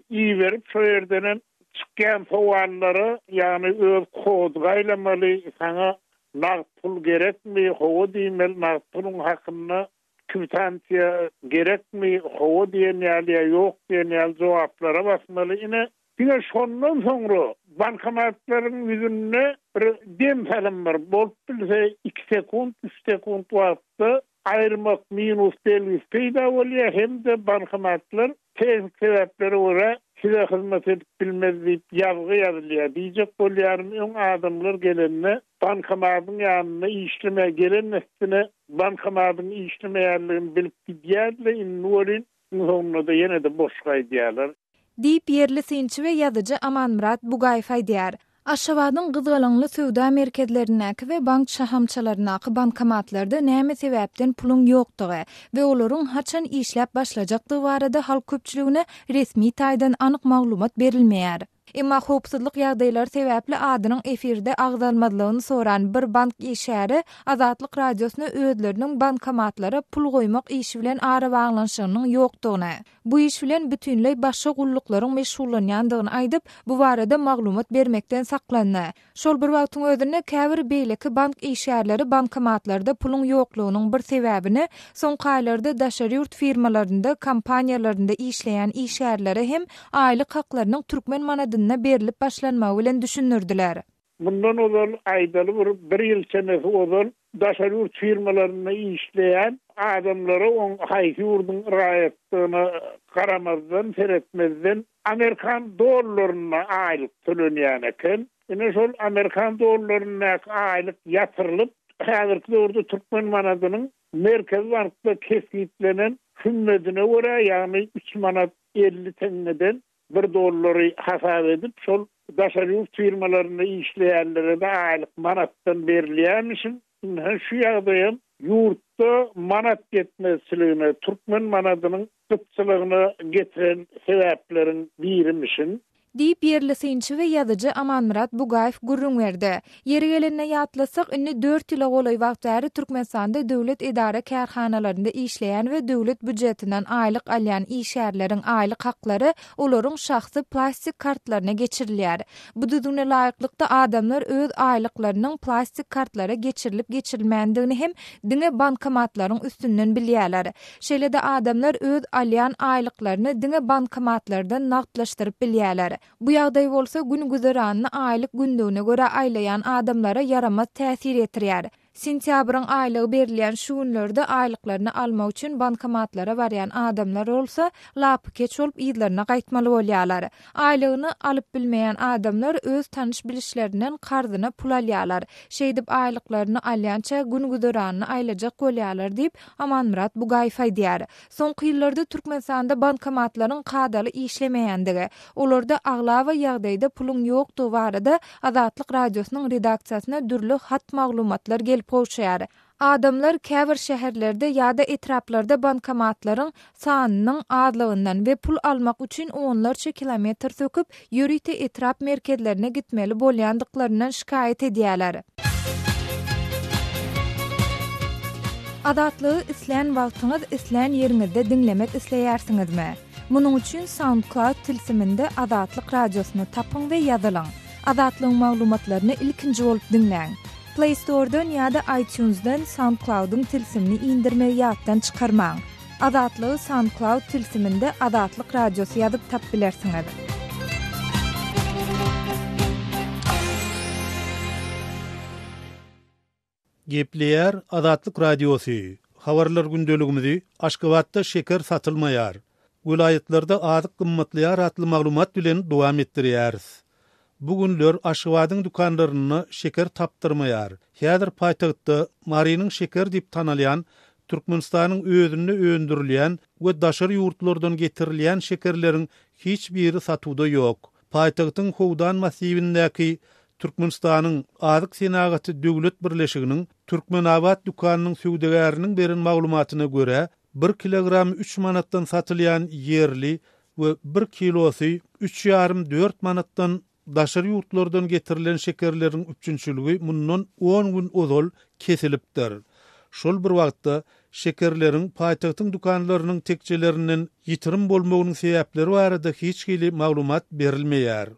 iberip, şo ýerdenem çykýan sowallara, ýagny öz kody aýlamaly, saňa nagt pul gerekmi, hawa diýmeli, nagt puluň hakynda kwitansiýa gerekmi, hawa diýen ýaly ýa ýok diýen ýaly jogaplara basmaly. Ine, diňe şondan soňra bankomatlaryň ýüzünde bir dem salym bir, bolup bilse iki sekunt, üç sekunt wagtda aýyrmak, minus belgisi peýda bolýar hem-de bankomatlar tehniki sebäplere görä size hyzmat edip bilmez diýip ýazgy ýazylýar. Diýjek bolýanym öň adamlar gelende bankomatyň ýanynda işlemä gelen dessine bankomatyň işlemeýänligini bilip gidýärdiler, indi welin iň soňunda-da ýene-de boş gaýdýarlar. Diýip, ýerli synçy we ýazyjy Amanmyrat Bugaýew aýdýar. Aşgabadyň gyzgalaňly söwda merkezlerindäki we bank şahamçalaryndaky bankomatlarda näme sebäpden puluň ýokdugy we olaryň haçan işläp başlajakdygy barada halk köpçüligine resmi taýdan anyk maglumat berilmeýär. Emma howpsuzlyk ýagdaýlary sebäpli adynyň efirde agzalmazlygyny soran bir bank işgäri Azatlyk Radiosyna özleriniň bankomatlara pul goýmak işi bilen arabaglanyşygynyň ýokdugyny, bu iş bilen bütinleý başga gulluklaryň meşgullanýandygyny aýdyp, bu barada maglumat bermekden saklandy. Şol bir wagtyň özünde, käbir beýleki bank işgärleri bankomatlarda puluň ýoklugynyň bir sebäbini soňky aýlarda daşary ýurt firmalarynda, kompaniýalarynda işleýän işgärlere hem aýlyk haklarynyň türkmen manadynda berlip başlanmagy bilen düşündirdiler. Mundan ozal, aýdaly bir bir ýyl çemesi ozal daşary ýurt firmalarynda işleýän adamlara oň haýsy ýurduň raýatdygyna garamazdan, seretmezden amerikan dollarynda aýlyk tölenýän eken. Ine şol amerikan dollaryndaky aýlyk ýatyrylyp, häzirki döwürde türkmen manadynyň Merkezi bankda kesgitlenen hümmedine görä, ýagny üç manat 50 teňňeden bir dollary hasap edip, şol daşary ýurt firmalarynda işleýänlere-de aýlyk manatdan berilýärmişin. Ynha, şu ýagdaýam ýurtda manat ýetmezçiligine, türkmen manadynyň gytçylygyna getiren sebäpleriň birimişin. Diýip, ýerli synçy we ýazyjy Amanmyrat Bugaýew gürrüň berdi. Ýeri gelende ýatlatsak, indi dört ýyla golaý wagt bäri Türkmenistanda döwlet edara-kärhanalarynda işleýän we döwlet býujetinden aýlyk alýan işgärleriň aýlyk haklary olaryň şahsy plastik kartlaryna geçirilýär. Bu düzgüne laýyklykda, adamlar öz aýlyklarynyň plastik kartlara geçirilip-geçirilmändigini hem diňe bankomatlaryň üstünden bilýärler. Şeýle-de adamlar öz alýan aýlyklaryny diňe bankomatlardan nagtlaşdyryp bilýärler. Bu ýagdaý bolsa gün-güzeranyny aýlyk günlügine görä aýlaýan adamlara ýaramaz täsir ýetirýär. Sentýabryň aýlygy berilýän şu günlerde aýlyklaryny almak üçin bankomatlara barýan adamlar bolsa lapykeç bolup yzlaryna gaýtmaly bolýarlar. Aýlygyny alyp bilmeýän adamlar öz tanyş-bilişlerinden karzyna pul alýarlar. Şeýdip aýlyklaryny alýança gün-güzeranyny aýlajak bolýarlar diýip, Amanmyrat Bugaýew aýdýar. Soňky ýyllarda Türkmenistanda bankomatlaryň kadaly işlemeýändigi, olarda aglaba ýagdaýda puluň ýokdugy barada Azatlyk Radiosynyň redaksiýasyna dürli hat-maglumatlar gelip gowşaýar. Adamlar käbir şäherlerde ýa-da etraplarda bankomatlaryň sanynyň azlygyndan we pul almak üçin onlarça kilometr söküp, ýörite etrap merkezlerine gitmeli bolýandyklaryndan şikaýat edýärler. Azatlygy islän wagtyňyz, islän ýeriňizde diňlemek isleýärsiňizmi? Munuň üçin SoundCloud tilsiminde Azatlyk Radiosyny tapyň we ýazylyň. Azatlygyň maglumatlaryny ilkinji bolup diňläň. Play Store-dan ýa-da iTunes-dan SoundCloud-yň tilsimini indirmegi ýatdan çykarmaň. Azatlygy SoundCloud tilsiminde Azatlyk Radiosy ýazyp tap bilersiňiz. Gepleýär Azatlyk Radiosy, Habarlar gündeligimizi Aşgabatda şeker satylmaýar, welaýatlarda azyk gymmatlaýar atly maglumat bilen dowam etdirýäris. Bu günler Aşgabadyň dükanlarynda şeker tapdyrmaýar. Häzir paýtagtda Marynyň şekeri diýip tanalýan Türkmenistanyň özünde öndürilýän we daşary ýurtlardan getirilýän şekerleriň hiç biri satuwda ýok. Paýtagtyň Howdan massiwindäki Türkmenistanyň Azyk senagaty döwlet birleşiginiň Türkmenabat dükanynyň söwdagäriniň beren maglumatyna görä, bir kilogramy üç manatdan satylýan ýerli we bir kilosy üç ýarym-dört manatdan daşary ýurtlardan getirilen şekerleriň üpjünçiligi mundan on gün ozal kesilipdir. Şol bir wagtda, şekerleriň paýtagtyň dükanlarynyň tekjelerinden ýitirim bolmagynyň sebäpleri barada hiç hili maglumat berilmeýär.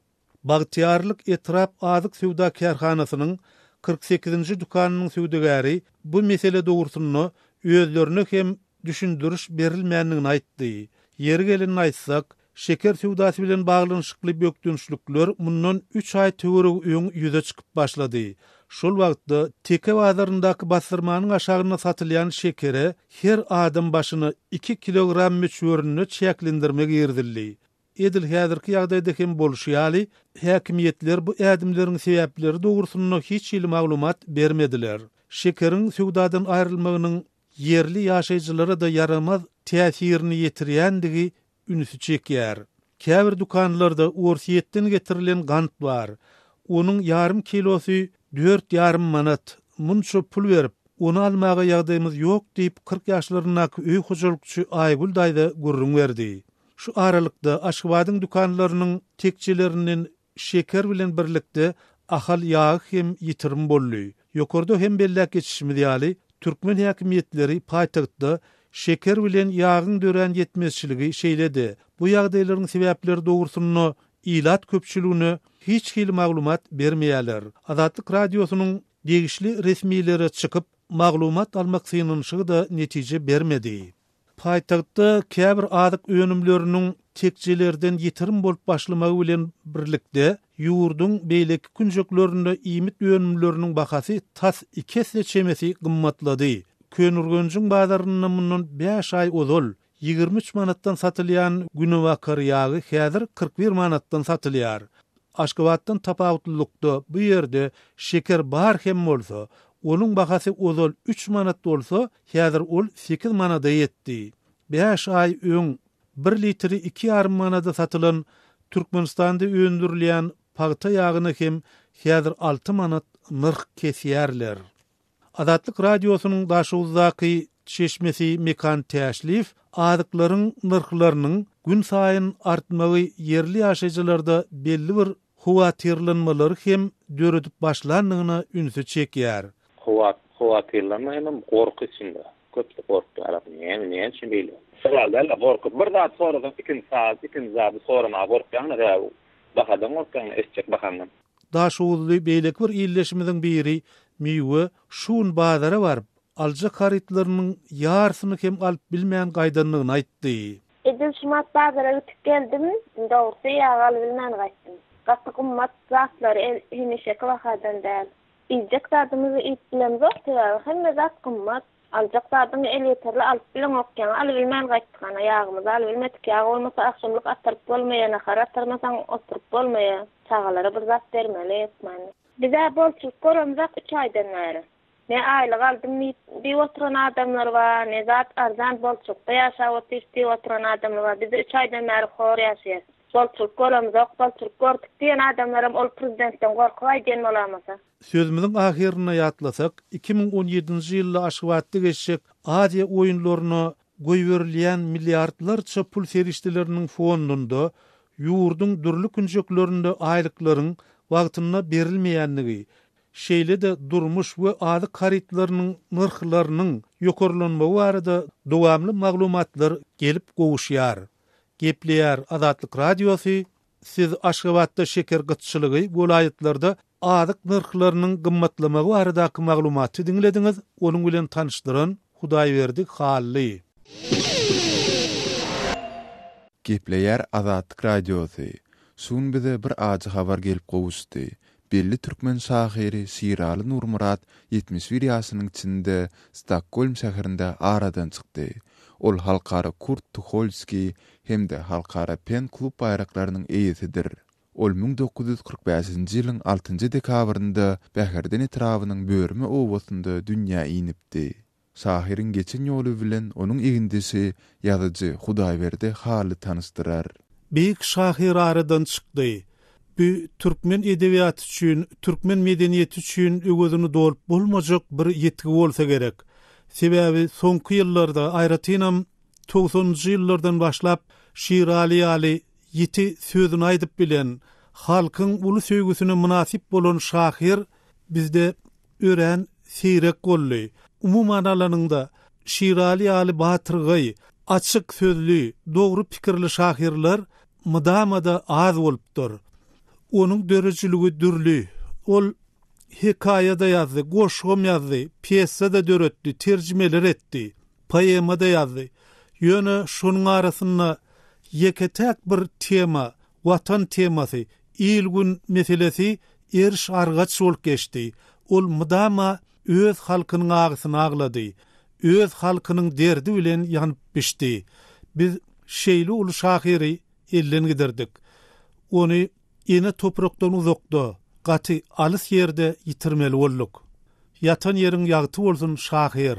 Bagtyýarlyk etrap azyk söwda kärhanasynyň 48-nji dükanynyň söwdagäri bu mesele dogrusynda özlerine hem düşündiriş berilmändigini aýtdy. Ýeri gelende aýtsak, şeker söwdasy bilen baglanyşykly bökdençlikler mundan üç aý töweregi öň ýüze çykyp başlady. Şol wagtda Teke bazaryndaky bassyrmanyň aşagynda satylýan şekere her adam başyna iki kilogram möçberinde çäklendirme girizildi. Edil häzirki ýagdaýda hem bolşy ýaly, häkimiýetler bu ädimleriň sebäpleri dogrusynda hiç hili maglumat bermediler. Şekeriň söwdadan aýrylmagynyň ýerli ýaşaýjylara-da ýaramaz täsirini ýetirýändigi ünsi çekýär. Käbir dükanlarda Orsýetden getirilen gant bar. Onuň ýarym kilosy dört ýarym manat. Munça pul berip, ony almaga ýagdaýymyz ýok diýip, 40 ýaşlaryndaky öý hojalykçy Aýgül daýza gürrüň berdi. Şu aralykda, Aşgabadyň dükanlarynyň tekjelerinden şeker bilen birlikde Ahal ýagy hem ýitirim boldy. Ýokarda hem belläp geçişimiz ýaly, türkmen häkimiýetleri paýtagtda şeker bilen ýagyň dörän ýetmezçiligi şeýle-de, bu ýagdaýlaryň sebäpleri dogrusynda ilat köpçüligine hiç hili maglumat bermeýärler. Azatlyk Radiosynyň degişli resmilere çykyp, maglumat almak synanyşygy-da netije bermedi. Paýtagtda käbir azyk önümleriniň tekjelerden ýitirim bolup başlamagy bilen birlikde, ýurduň beýleki künjeklerinde iýmit önümleriniň bahasy tas iki esse çemesi gymmatlady. Köneürgenjiň bazarynda mundan bäş aý ozal 23 manatdan satylýan günebakar ýagy häzir 41 manatdan satylýar. Aşgabatdan tapawutlylykda, bu ýerde şeker bar hem bolsa, onuň bahasy ozal üç manat bolsa, häzir ol sekiz manada ýetdi. Bäş aý öň bir litri iki ýarym manada satylan Türkmenistanda öndürilýän pagta ýagyna hem häzir alty manat nyrh kesýärler. Azatlyk Radiosynyň Daşoguzdaky çeşmesi Mekan Täşliýew azyklaryň nyrhlarynyň günsaýyn artmagy ýerli ýaşaýjylarda belli bir howatyrlanmalary hem döredip başlandygyna ünsi çekýär. Howatyrlanma hemem gorky içinde. Köpüsi gorkýarlar. Näme, näme üçin beýle? Sowal däl-de, gorky. Bir zat sorasaň, ikinji zat, ikinji zady soramaga gorkýaň-da, sebäbi bahadan gorkýaň-da, eşitjek bahaňdan. Daşoguzly beýleki bir ildeşimiziň biri Miwe şu gün bazara baryp, aljak harytlarynyň ýarysyny hem alyp bilmän gaýdandygyny aýtdy. Edil şumat bazara gitip geldim, dogrusy ýag alybilmän gaýtdym. Gaty gymmat zatlar hemişeki bahadan däl. Iýjek zadymyzy iýip bilemzok sebäbi hemme zat gymmat. Aljak zadyňy elýeterli alyp bileňok ýaňy alybilmän gaýtdyk ana ýagymyzy alybilmedik ýag bolmasa agşamlyk atyryp bolmaýa nahar atyrmasaň oturyp bolmaýa çagalara bir zat bermeli hökmany. Bizä bolçulyk göremzok üç aýdan bäri. Ne aýlyk aldym diýip diýip oturan adamlar bar, ne zat arzan bolçulykda ýaşap otyrys diýip oturan adamlar bar. Biz üç aýdan bäri hor ýaşaýas. Bolçulyk göremzok, bolçulyk gördük diýen adamlaram ol prezidentden gorkup aýdýan bolamasa. Sözümiziň ahyrynda ýatlasak, 2017-nji ýylda Aşgabatda geçjek Aziýa oýunlaryna goýberilýän milliardlarça pul serişdeleriniň fondunda ýurduň dürli künjeklerinde aýlyklaryň wagtynda berilmeýändigi, şeýle-de durmuş we azyk harytlarynyň nyrhlarynyň ýokarlanmagy barada dowamly maglumatlar gelip gowuşýar. Gepleýär Azatlyk Radiosy, Siz Aşgabatda şeker gytçylygy, welaýatlarda azyk nyrhlarynyň gymmatlamagy baradaky maglumaty diňlediňiz, onuň bilen tanyşdyran Hudaýberdi Hally. Gepleýär Azatlyk Radiosy, Şu gün bize bir ajy habar gelip gowuşdy. Belli türkmen şahyry Şiraly Nurmyrat 71 ýaşynyň içinde Stokgolm şäherinde aradan çykdy. Ol Halkara Kurt Tuholskiý hem-de Halkara Pen klub baýraklarynyň eýesidir. Ol 1945-nji ýylyň altynjy dekabrynda Bäherden etrabynyň Börme obasynda dünýä inipdi. Şahyryň geçen ýoly bilen onuň egindeşi, ýazyjy Hudaýberdi Hally tanyşdyrar. Beýik şahyr aradan çykdy. Bu türkmen edebiýaty üçin, türkmen medeniýeti üçin öwezini dolup bolmajak bir ýitgi bolsa gerek. Sebäbi soňky ýyllarda, aýratynam togsanynjy ýyllardan başlap Şiraly ýaly ýiti sözüni aýdyp bilen, halkyň uly söýgüsine mynasyp bolan şahyr bizde örän seýrek boldy. Umuman alanyňda, Şiraly ýaly batyrgaý, açyk sözli, dogry pikirli şahyrlar mydama-da az bolupdyr. Onuň döredijiligi dürli. Ol hekaýa-da ýazdy, goşgam ýazdy, pýesa-da döretdi, terjimeler etdi, poema-da ýazdy. Ýöne şonuň arasynda ýeke-täk bir tema, Watan temasy, il-gün meselesi eriş-argaç bolup geçdi. Ol mydama öz halkynyň agysyny aglady. Öz halkynyň derdi bilen ýanyp bişdi. Biz şeýle uly şahyry elden gidirdik. Ony ene toprakdan uzakda, gaty alys ýerde ýitirmeli bolduk. Ýatan ýeriň ýagty bolsun, şahyr!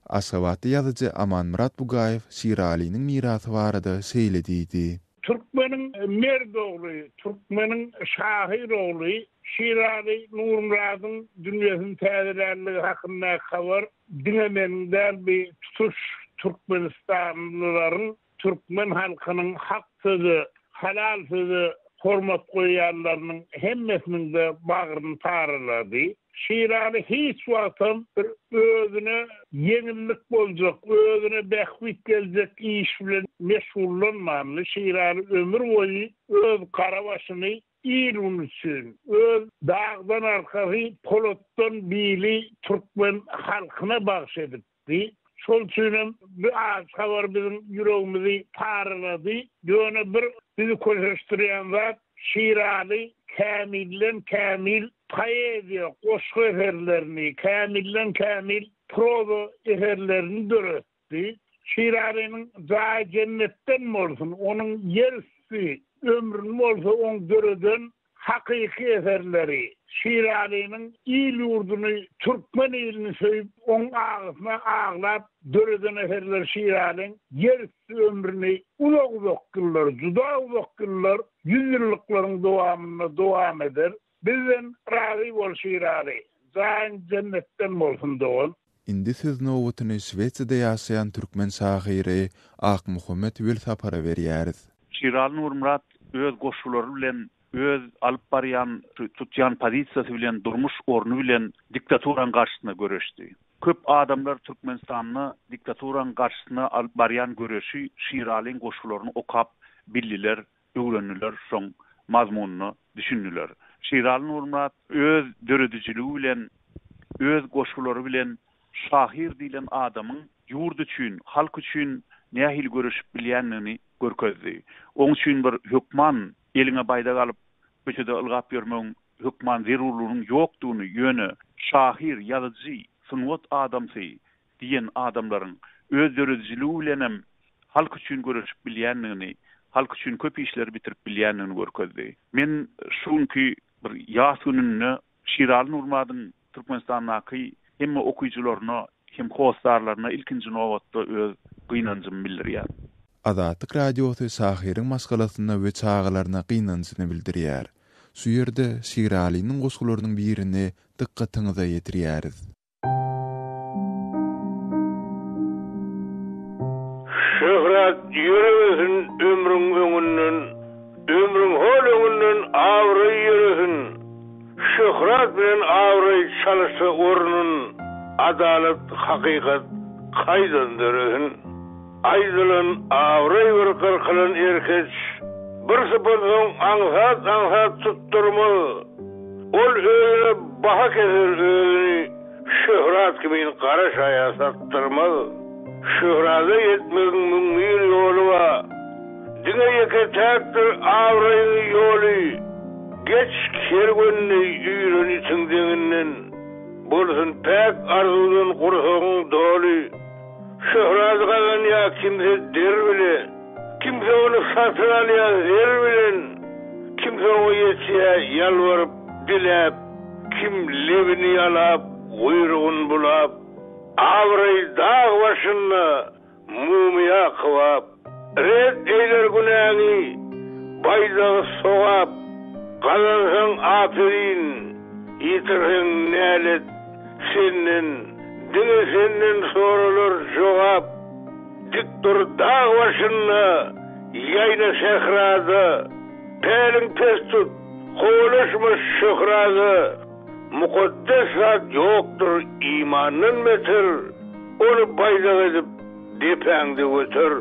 Aşgabatda ýazyjy Amanmyrat Bugaýew Şiralynyň mirasy barada şeýle diýdi. Türkmeniň merd ogly, türkmeniň şahyr ogly Şiraly Nurmyradyň dünýesini täzelänligi hakyndaky habar diňe meniň däl, bi tutuş türkmenistanlylaryň Türkmen halkynyň hak söze, halal söze hormat goýýanlarynyň hemmesiniň-de bagryny paralady. Şiraly hiç wagtam bir özüne ýeňillik boljak, özüne bähbit geljek iş bilen meşgullanmandy. Şiraly ömür boýy öz gara başyny il-gün üçin, öz dagdan arkasy, polatdan bili türkmen halkyna bagyş edipdi. Diýip, şol üçinem bu ajy habar biziň ýüregimizi paralady. Ýöne bir bizi köşeşdirýän zat, Şiraly kämilden kämil poeziýa, goşgy eserlerini, kämilden kämil proza eserlerini döretdi. Şiralynyň jaýy jennetden bolsun, onuň ýer üsti ömrüni bolsa oň döreden Hakyky eserleri, Şiralynyň il-ýurduny, türkmen ilini söýüp, oň agysyna aglap döreden eserleri Şiralyň ýer üsti ömrüni uzak-uzak ýyllar, juda uzak ýyllar, ýüzýyllyklaryň dowamynda dowam eder. Bizden razy bol Şiraly, jaýyň jennetden bolsun dogan. Indi söz nobatyny Şwesiýada ýaşaýan türkmen şahyry Akmuhammet Welsapara berýäris. Şiraly Nurmyrat öz goşgulary bilen, öz alyp barýan, tutýan pozisiýasy bilen, durmuş orny bilen diktaturaň garşysyna göreşdi. Köp adamlar Türkmenistanda diktaturaň garşysyna alyp barýan göreşi Şiralyň goşgularyny okap bildiler, öwrendiler, şoň mazmunyna düşündiler. Şiraly Nurmyrat öz döredijiligi bilen, öz goşgulary bilen şahyr diýlen adamyň ýurt üçin, halk üçin nähili göreşip bilýändigini görkezdi. Oň üçin bir hökman eliňe baýdak alyp, köçede ylgap ýörmegiň hökman zerurlygynyň ýokdugyny, ýöne şahyr, ýazyjy, sungat adamsy diýen adamlaryň öz döredijiligi bilenem halk üçin göreşip bilýändigini, halk üçin köp işleri bitirip bilýändigini görkezdi. Men şu günki bir ýas gününde Şiraly Nurmyradyň Türkmenistandaky hemme okyjylaryna hem hossarlaryna ilkinji nobatda öz gynanjymy bildirýän. Azatlyk Radiosy şahyryň maşgalasyna we çagalaryna gynanjyny bildirýär. Şu ýerde Şiralynyň goşgularynyň birini dykgatyňyza ýetirýäris. Şöhrat ýöremesin ömrüň öňünden, Ömrüň hol öňünden abraý ýöresin. Şöhrat bilen abraý çalyşsa ornun, Adalat, hakykat kaýdan döresin? Aýdylan abraý bir gyrkylan erkeç, Bir sypansoň aňsat-aňsat tutdurmaz. Ol özüne baha keser özüni şöhrat kimin gara şaýa satdyrmaz. Şöhrada ýetmegiň 1001 ýoly bar. Diňe ýeke-täkdir abraýyň ýoly. Geç kerwenini üýren itiň deňinden. Bolsun päk arzuwdan gursagyň doly. Şöhrady gazanýar kimse der bile. Kimse ony satyn alýar zer bilen, Kimse oňa ýetýär ýalbaryp, diläp, Kim lebini ýalap, guýrugyn bulap. Abraý dag başynda mumyýa kybap, Ret eýlär günäňi, baýdagy sogap. Gazansaň aperin, ýitirseň nälet, Senden, diňe senden soralar jogap. Dik dur dag başynda, ýaýna sährada, Päliň pes tut, kowalaşma şöhrada. Mukaddes zat ýokdur imandan beter, Ony baýdak edip depäňde göter.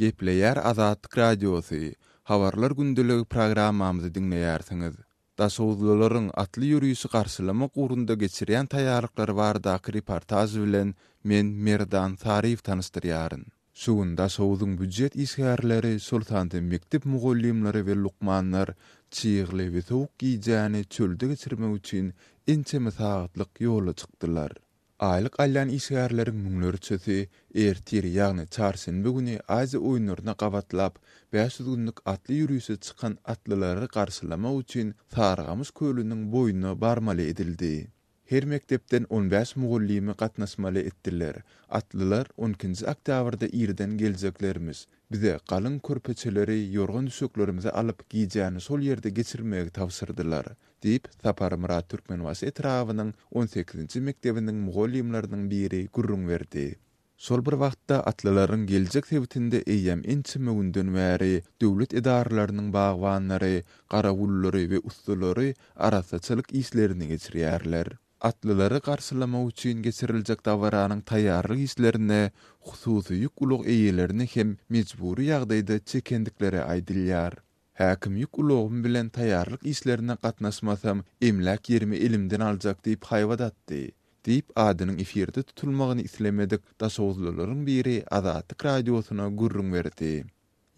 Gepleýär Azatlyk Radiosy, Habarlar gündeligi programmamyzy diňleýärsiňiz. Daşoguzlylaryň atly ýörişi garşylamak ugrunda geçirýän taýýarlyklary baradaky reportaž bilen men Merdan Saryýew tanyşdyrýaryn. Şu gün Daşoguzyň býujet işgärleri, şol sanda mekdep mugallymlary we lukmanlar çygly we sowuk gijäni çölde geçirmek üçin ençeme sagatlyk ýola çykdylar. Aýlyk alýan işgärleriň müňlerçesi ertir, ýagny çarşenbe güni Aziýa oýunlaryna gabatlap, 500 günlük atly ýörişe çykan atlylary garşylamak üçin Sarygamyş kölüniň boýuna barmaly edildi. Her mekdepden on bäş mugallymy gatnaşmaly etdiler. Atlylar on ikinji oktýabrda irden geljeklermiş. Bize galyň körpeçeleri, ýorgan-düşeklerimizi alyp, gijäni şol ýerde geçirmegi tabşyrdylar, diýip, Saparmyrat Türkmenbaşy etrabynyň on sekizinji mekdebiniň mugallymlarynyň biri gürrüň berdi. Şol bir wagtda, atlylaryň geljek sebitinde eýýäm ençeme günden bäri döwlet edaralarynyň bagbanlary, garawullary we ussalary arassaçylyk işlerini geçirýärler. Atlylary garşylamak üçin geçiriljek dabaranyň taýýarlyk işlerine hususy ýük ulag eýelerini hem mejbury ýagdaýda çekendikleri aýdylýar. Häkim ýük ulagym bilen taýýarlyk işlerine gatnaşmasam, emläk ýerimi elimden aljak diýip haýbat atdy, diýip, adynyň efirde tutulmagyny islemedik daşoguzlylaryň biri Azatlyk Radiosyna gürrüň berdi.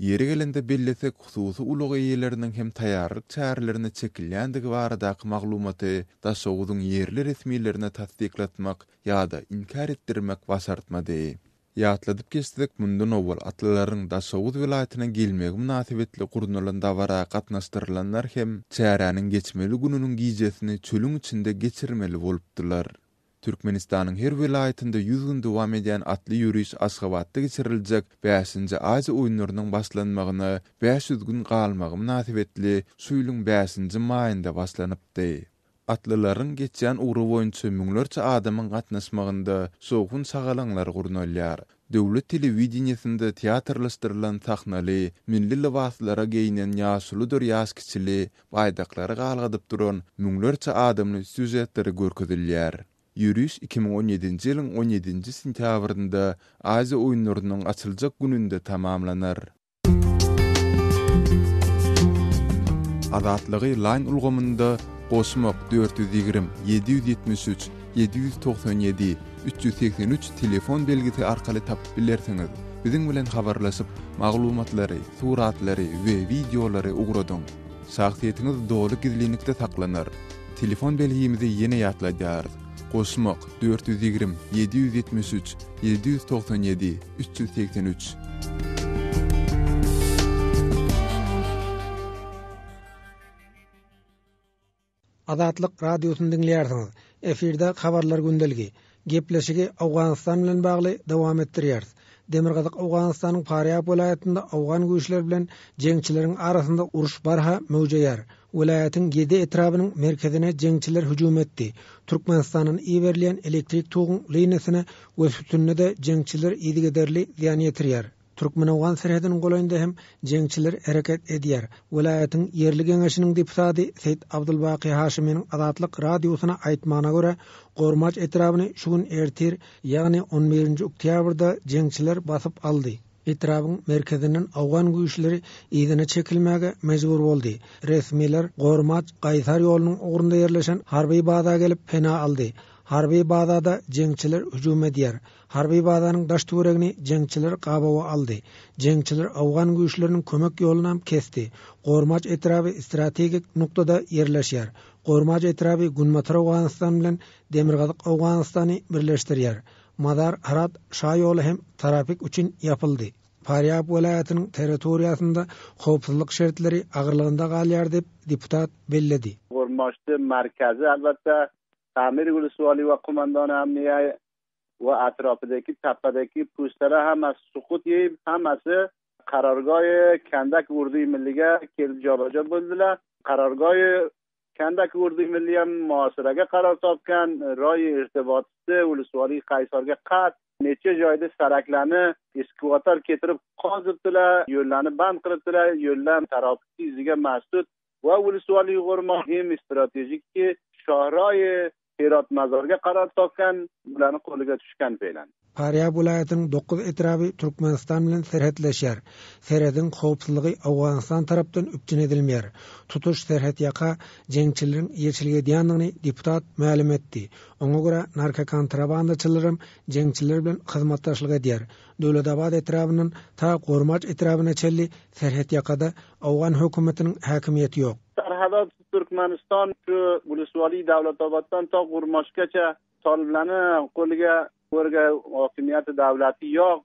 Ýeri gelende bellesek, hususy ulag eýeleriniň hem taýýarlyk çärelerine çekilýändigi baradaky maglumaty Daşoguzyň ýerli resmilerine tassyklatmak ýa-da inkär etdirmek başartmady. Ýatladyp geçsek, mundan owal atlylaryň Daşoguz welaýatyna gelmegi mynasybetli gurnalan dabara gatnaşdyrylanlar hem çäräniň geçmeli gününiň gijesini çölüň içinde geçirmeli bolupdylar. Türkmenistanyň her welaýatynda 100 gün dowam edýän atly ýöriş Aşgabatda geçiriljek bäşinji Aziýa oýunlarynyň başlanmagyna 500 gün galmagy mynasybetli şu ýylyň bäşinji maýynda başlanypdy. Atlylaryň geçýän ugry boýunça müňlerçe adamyň gatnaşmagynda şowhun-şagalaňlar gurnalýar. Döwlet telewideniýesinde teatrlaşdyrylan sahnaly, milli lybaslara geýnen ýaşuludyr ýaşkiçili, baýdaklary galgadyp duran müňlerçe adamly sýužetleri görkezilýär. Ýöriş 2017-nji ýylyň on ýedinji sentýabrynda Aziýa oýunlarynyň açyljak gününde tamamlanar. Azatlygy Line ulgamynda goşmak 420 773 797 383 telefon belgisi arkaly tapyp bilersiňiz. Biziň bilen habarlaşyp, maglumatlary, suratlary we wideolary ugradyň. Şahsyýetiňiz doly gizlinlikde saklanar. Telefon belgimizi ýene ýatladýarys, goşmak, 420 773 797 383. Azatlyk Radiosyny diňleýärsiňiz. Efirde Habarlar gündeligi. Gepleşigi Owganystan bilen bagly dowam etdirýäris. Demirgazyk Owganystanyň Farýab welaýatynda owgan güýçleri bilen jeňçileriň arasynda uruş barha möwjeýär. Welaýatyň ýedi etrabynyň merkezine jeňçiler hüjüm etdi. Türkmenistandan iberilýän elektrik toguň liniýasyna we sütünine-de jeňçiler yzygiderli zyýan ýetirýär. Türkmen-owgan serhediniň golaýynda hem jeňçiler hereket edýär. Welaýatyň ýerli geňeşiniň deputady Seýit Abdulbaky Haşymynyň Azatlyk Radiosyna aýtmagyna görä, Gormaç etrabyny şu gün ertir, ýagny on birinji oktýabrda jeňçiler basyp aldy. Etrabyň merkezinden owgan güýçleri yzyna çekilmäge mejbur boldy. Resmiler Gormaç, Gaýsar ýolunyň ugrunda ýerleşen harby baza gelip pena aldy. Harby bazada jeňçiler hüjüm edýär. Harby bazanyň daş-töweregini jeňçiler gabawa aldy. Jeňçiler owgan güýçleriniň kömek ýolunam kesdi. Gormaç etraby strategik nuktada ýerleşýär. Gormaç etraby Günbatar Owganystan bilen Demirgazyk Owganystany birleşdirýär. Mazar-Hyrat şa ýoly hem trafik üçin ýapyldy. Farýab welaýatynyň territoriýasynda howpsuzlyk şertleri agyrlygynda galýar diýip, deputat belledi. Gormaçda merkezi elbetde Amir Gülüswali we Kumandan Amniýe we atrapydaki tapadaki pustara hammasi sukut ýeyip hammasi qarorgohi Kandak urduy milliga kelib jobajo bo'ldilar. Qarorgohi. Kandaki urduy milliy ham muhosiraga qaror topgan, royi irtibotisi ulusuoliy Qaysarga qat necha joyda saraklarni eskavator keltirib qozibdilar, yo'llarni band qilibdilar, yo'llar tarafiki yuziga masdud va ulusuoliy G'urmo hem strategik shohroyi Herot mazorga qaror topgan, bularni qo'liga tushgan fe'lan. Farýab welaýatynyň dokuz etraby Türkmenistan bilen serhetleşýär. Serhediň howpsuzlygy Owganystan tarapdan üpjün edilmeýär. Tutuş serhetýaka jeňçileriň eýeçilik edýändigini deputat mälim etdi. Oňa görä, narkokontrabandaçylaram jeňçiler bilen hyzmatdaşlyk edýär. Döwletabat etrabyndan ta Gormaç etrabyna çenli serhetýakada owgan hökümetiniň häkimiýeti ýok. Serhedot Türkmenistan şu Ulusuali Dawlatobatdan ta Gurmaşgaça toliblarni qo'liga o'rga hokimiyati davlati yo'q.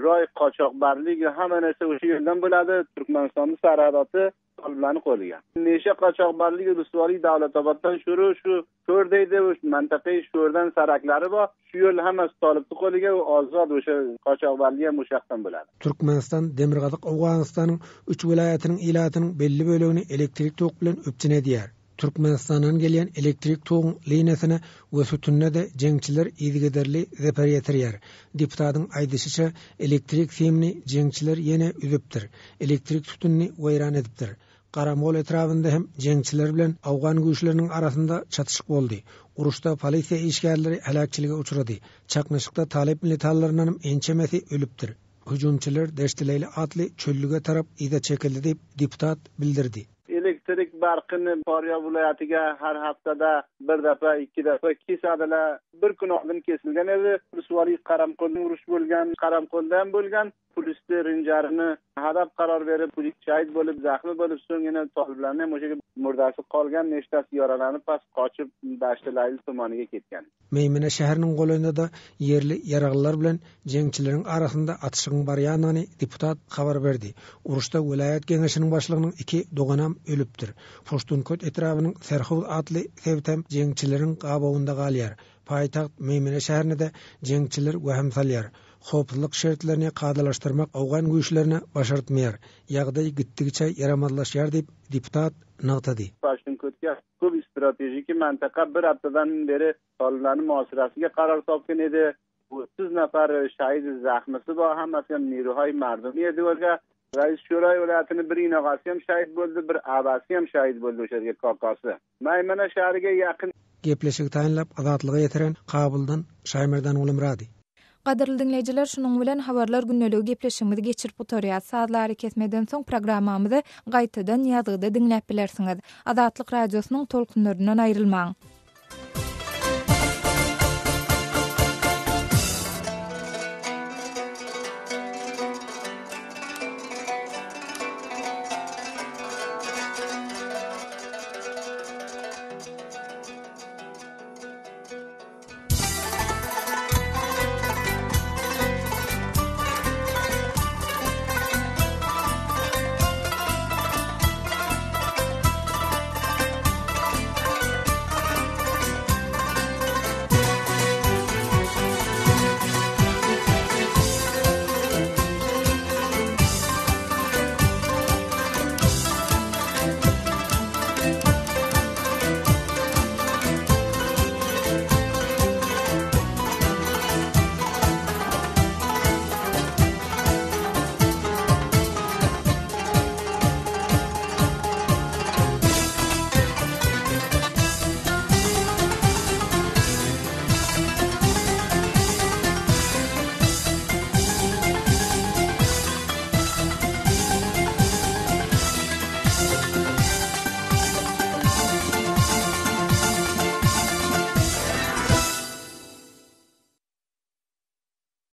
Roy qochoqbarlik hamma narsa o'sha yerdan bo'ladi. Turkmanistonni sarhadoti toliblarni qo'liga. Nesha qochoqbarlik Ulusuali Davlatoboddan shuru shu sho'r deydi, mantaqiy sho'rdan saraklari bor. Shu yo'l hammasi tolibni qo'liga, u ozod o'sha qochoqbarlik ham o'sha yoqdan bo'ladi. Türkmenistan Demirgazyk Owganystanyň üç welaýatynyň ilatynyň belli bölegini elektrik tok bilen üpjün edýär. Türkmenistandan gelýän elektrik toguň liniýasyna we sütünine-de jeňçiler yzygiderli zeper ýetirýär. Deputatyň aýdyşyça, elektrik simini jeňçiler ýene üzüpdir, elektrik sütünini weýran edipdir. Garamgol etrabynda hem jeňçiler bilen owgan güýçleriniň arasynda çatyşyk boldy. Uruşda polisiýa işgärleri heläkçilige uçrady. Çaknyşykda talyp militanlaryndanam ençemesi ölüpdir. Hüjümçiler Deştileýli atly çöllüge tarap yza çekildi diýip, deputat bildirdi. Elektrik barkyny Farýab welaýatyga har haftada bir defa, ikki defa kesadilar. Bir kun oldin kesilgan edi. Ulusuali Qaramqo'lda urush bo'lgan, Qaramqo'lda ham bo'lgan. Polisni rinjarini hadab qaror berib, polis shahid bo'lib, zaxmi bo'lib, so'ng yana toliblarni ham o'sha murdasi qolgan, nechtasi yaralanib, past qochib Dashti Layli tomoniga ketgan. Meýmene şäheriniň golaýynda-da ýerli ýaraglylar bilen jeňçileriň arasynda atyşygyň barýandygyny deputat habar berdi. Uruşda welaýat geňeşiniň başlygynyň iki doganam ölüpdir. Puştunkot etrabynyň Serhowz atly sebitem jeňçileriň gabawynda galýar. Paýtagt Meýmene şäherine-de jeňçiler wehim salýar. Howpsuzlyk şertlerini kadalaşdyrmak owgan güýçlerine başartmaýar. Ýagdaý gitdigiçe ýaramazlaşýar diýip, deputat nygtady. Puştunkotga ko'p strategik mantaqa bir haftadan beri toliblarni muhosirasiga qaror topgan edi. 30 nafar shahid zaxmisi bor, hammasi ham niruhay mardumi edi o'rga. Rais Sho'roy viloyatini bir inog'asi ham shahid bo'ldi, bir avasi ham shahid bo'ldi o'sha yerga kokosi. Maymana shahriga yaqin Gepleşigi taýynlap Azatlyga ýetiren Kabuldan Şaýmerdan Gulumyrady. Gadyrly diňleýjiler, şunuň bilen Habarlar gündeligi gepleşigimizi geçirip gutarýas. Sazly arakesmeden soň programmamyzy gaýtadan ýazgyda diňläp bilersiňiz. Azatlyk Radiosynyň tolkunlaryndan aýrylmaň!